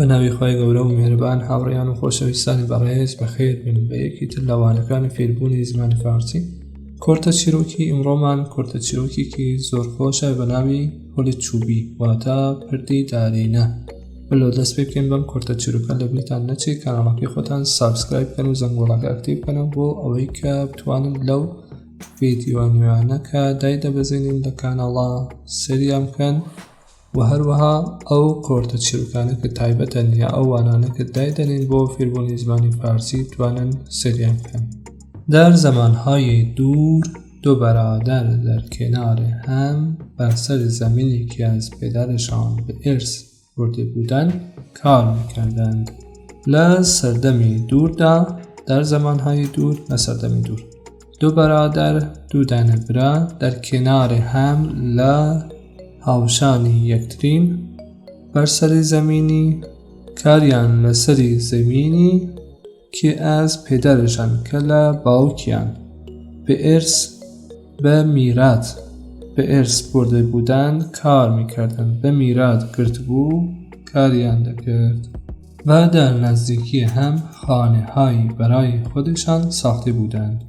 بە ناوی خوای گەورە و میهرەبان هاوڕێیان و خۆشەویستانی بەڕێز بەخێر بن بە یەکی تر لە وانەکانی فێربوونی زمانی فارسی. کورتە چیرۆکی ئیمڕۆمان کورتە چیرۆکێکی زۆر خۆشە بە ناوی پۆلی چوبی واتە پردی دارینە. بلۆ دەست پێ بکەین بەم کورتە چیرۆکە لەبیرتان نەچێت کەناڵەکەی خۆتان subscribe بکەن و زەنگۆڵەکە active بکەنەوە بۆ ئەوەی کە بتوانن لەو ڤیدیۆ نوێیانە کە دایدەبەزێنین لە کاناڵە سەیریان بکەن و هەروەها ئەو کۆرتە چیرۆکانە کە تایبەتن یا ئەو وانانە کە دایدەنین بۆ فێربوونی زمانی فارسی بتوانن سەیریان بکەن. در زمانهای دور دو برادر در کنار هم بر سر زمینی که از پدرشان به ارث برده بودند کار میکردند. لە سەردەمی دووردا در زمانهای دور لە سەردەمی دوور دو برادر دوو دانە برا در کنار هم لە هاوشانی یەکترین بەر سەری زەمینی کاریان لەسەری زەمینی که از پدرشان کە لە باوکیان به ارث بە میرات به ارث برده بودند کار میکردند بە میرات گرتبوو کاریان دەکرد و در نزدیکی هم خانه هایی برای خودشان ساخته بودند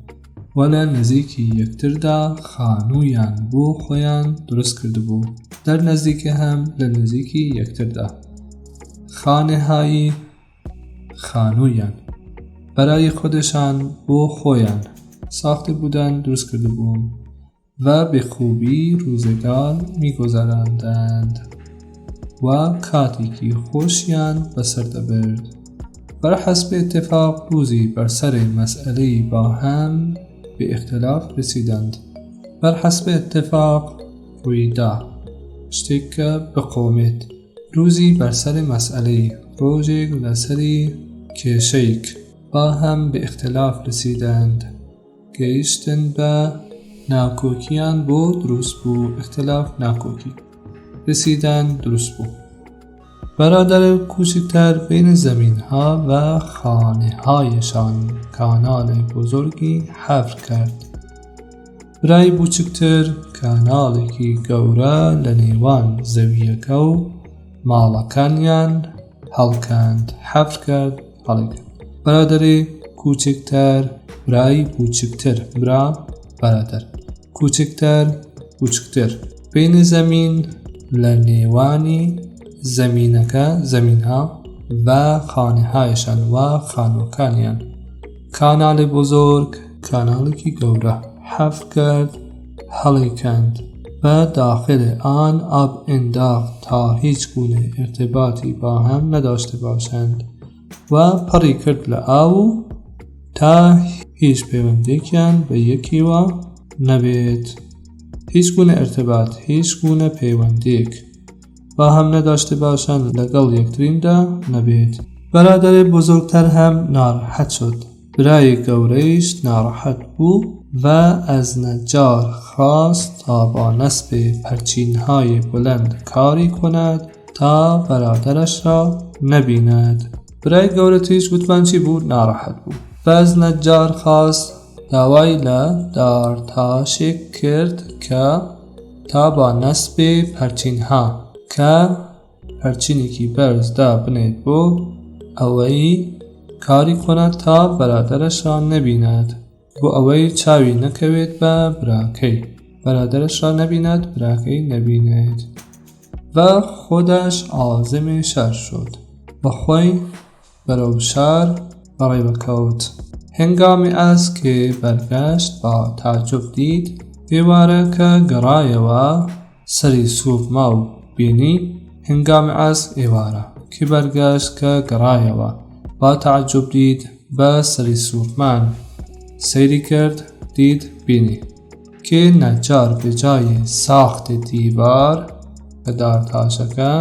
و لە نزیکی یەکتردا خانوویان بۆ خۆیان دروست کردبوو در نزدیک هم لە نزیکی یەکتردا خانه هایی خانوویان برای خودشان بۆ خۆیان ساخته بودند دروست کردبوون و به خوبی روزگار میگذراندند و کاتێکی خۆشیان بەسەر دەبرد. بر حسب اتفاق روزی بر سر مسئله با هم به اختلاف رسیدند. بر حسب اتفاق ڕوویدا شتێک کە بقەومێت روزی بر سر مسئله ڕۆژێک لەسەری کێشەیەک با هم به اختلاف رسیدند. گەیشتن بە ناکۆکیان بۆ دروست بوو اختلاف ناکۆکی رسیدن دروست بوو برادر کوچکتر بین زمین ها و خانه هایشان کانال بزرگی حفر کرد برای بوچکتر کاناڵێکی گەورە لە نێوان زەوییەکە و ماڵەکانیان هەڵکەند حەفر کرد هەڵیکرد برادری کوچکتر برای بوچکتر برا برادر کوچکتر بوچکتر بین زمین لە نێوانی زەمینەکە زەمینها و خانەهایشان و خانوەکانیان کانالی بزرگ کاناڵێکی گەورە حەفر کرد هەڵیکەند و داخل آن آب انداخت تا هیچ گونه ارتباطی با هم نداشته باشند و پڕی کرد لە ئاو و تا هیچ پەیوەندێکیان بە یەکیوە نەبێت هیچ گونه ارتباط هیچ گونه پەیوەندێک با هم نداشته باشند لەگەڵ یەکتریندا نەبێت. برادر بزرگتر هم ناراحت شد برای گەورەیش ناڕەحەت بوو و از نجار خواست تا با نصب پرچینهای بلند کاری کند تا برادرش را نبیند برای گەورەتریش گوتمان چی بوو ناڕەحەت بوو و از نجار خواست داوای لە دارتاشێک کرد کە تا با نصب پرچینها کە پەرچینێکی بەرز دابنێت بۆ ئەوەی کاری کۆنات تا بەرادەرەش را نەبینات بۆ ئەوەی چاوی نەکەوێت بە براکەی بەرادەرەش را نەبینات براکەی نەبینێت و خودش عازم شهر شد و خۆی بەرەو شار بەڕێوە کەوت. هنگامی از که برگشت با تعجب دید ئێوارە کە گەڕایەوە سەری سوڕما و بینی هنگامی از ئێوارە که برگشت کە گەڕایەوە با تعجب دید بە سەری سوڕمان سەیری کرد دید بینی که نجار به جای ساخت دیوار کە دارتاشەکە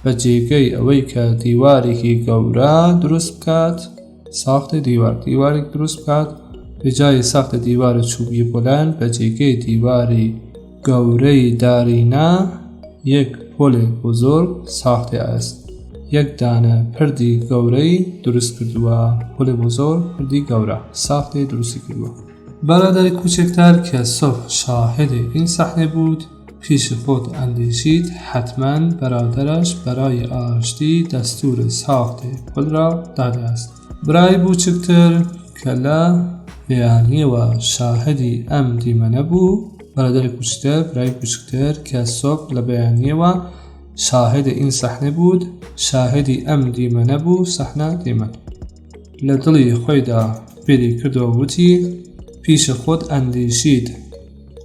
بە جێگەی ئەوەی کە دیوارێکی گەورە دروست بکات ساخت دیوار دیوارێک دروست بکات به جای ساخت دیوار چوبی بلند بە جێگەی دیواری گەورەی دارینە یەک پل بزرگ ساخته است یەک دانە پردی گەورەی دروست کردووە پل بزرگ پردی گەورە ساخته دروستی کردووە برادر کوچکتر که صبح شاهد این صحنه بود. پیش خود اندیشید حتما برادرش برای ئاشتی دستور ساخت پل را داده است. برای بوچکتر کە لە بەیانیەوە شاهدی ئەم دیمەنە بوو، برادر کوچکتر، برای کوچکتر کە صبح لە بەیانیەوە شاهد این صحنه بود، شاهدی ئەم دیمەنە بوو، صحنە دیمەن. لە دڵی خۆیدا بیری کردەوە وتی، پیش خود اندیشید،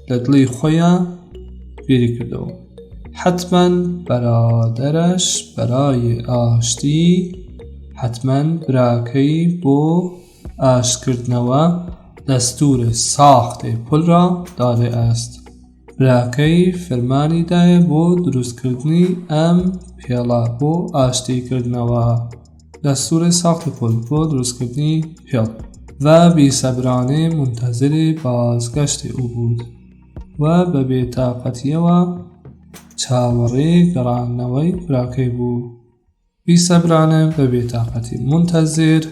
لە دڵی خۆیا بیری کردەوە. حتما برادرش برای ئاشتی، حتما براکەی بۆ ئاشتکردنەوە دستور ساخت پل را داده است. براکەی فرمانی دایە بۆ دروستکردنی ئەم پێڵە بۆ ئاشتیکردنەوە. دستور ساخت پل بۆ دروستکردنی پێڵ. و بیسەبرانە منتظر بازگشت او بود. و بە بێتاقەتیەوە چاوەڕێی گەڕانەوەی براکەی بوو. بیسەبرانە بە بێتاقەتی منتەزر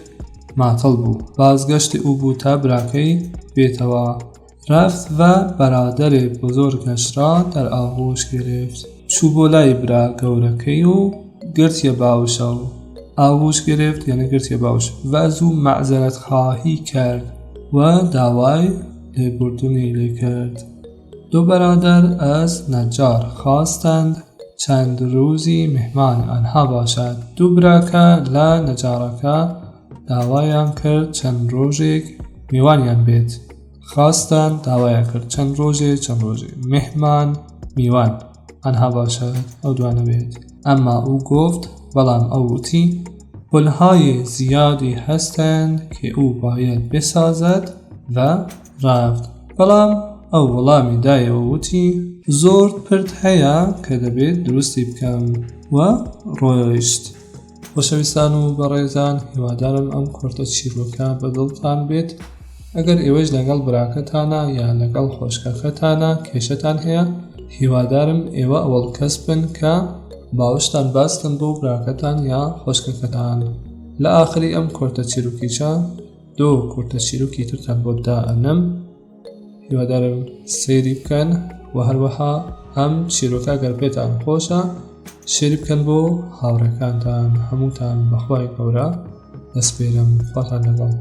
ماتەڵ بوو. بازگشت او بوو تا براکەی بێتەوە. رفت و برادر بزرگش را در آغوش گرفت. چوو بۆ لای برا گەورەکەی و گرتیە باوشەوە. آغوش گرفت یعنی گرتیە باوش. و از او معذرت خواهی کرد و داوای لێبوردنی لێکرد. دو برادر از نجار خواستند چند روزی مهمان آنها باشد. دوو براکە لە نەجاڕەکە داوایان کرد چەند ڕۆژێک میوانیان بێت. خواستند داوایان کرد چەند ڕۆژێ چەند ڕۆژێ مهمان میوان آنها باشد ئەو دوانە بێت. اما او گفت بەڵام ئەو وتی پلهای زیادی هستند که او باید بسازد و رفت. بەڵام ئەو وەڵامی دایەوە وتی زۆر پرد هەیە کە دەبێت دروستی بکەم و ڕۆیشت. خۆشەویستان و بەڕێزان هیوادارم ئەم کورتە چیرۆکە بە دڵتان بێت. ئەگەر ئێوەش لەگەڵ براکەتانە یا لەگەڵ خۆشکەکەتانە کێشەتان هەیە هیوادارم ئێوە ئەوەڵ کەس بن کە باوشتان باستن بۆ براکەتان یا خۆشکەکەتان. لە ئاخری ئەم کورتە چیرۆکیشە دوو کورتە چیرۆکی ترتان بۆ دائەنم هیوادارم سەیری بکەن و هەروەها ئەم چیرۆکە گەر پێتان خۆشە شێری بکەن بۆ هاوڕێکانتان هەمووتان بەخوای گەورە دەسپێرم خواتان لەگەڵ.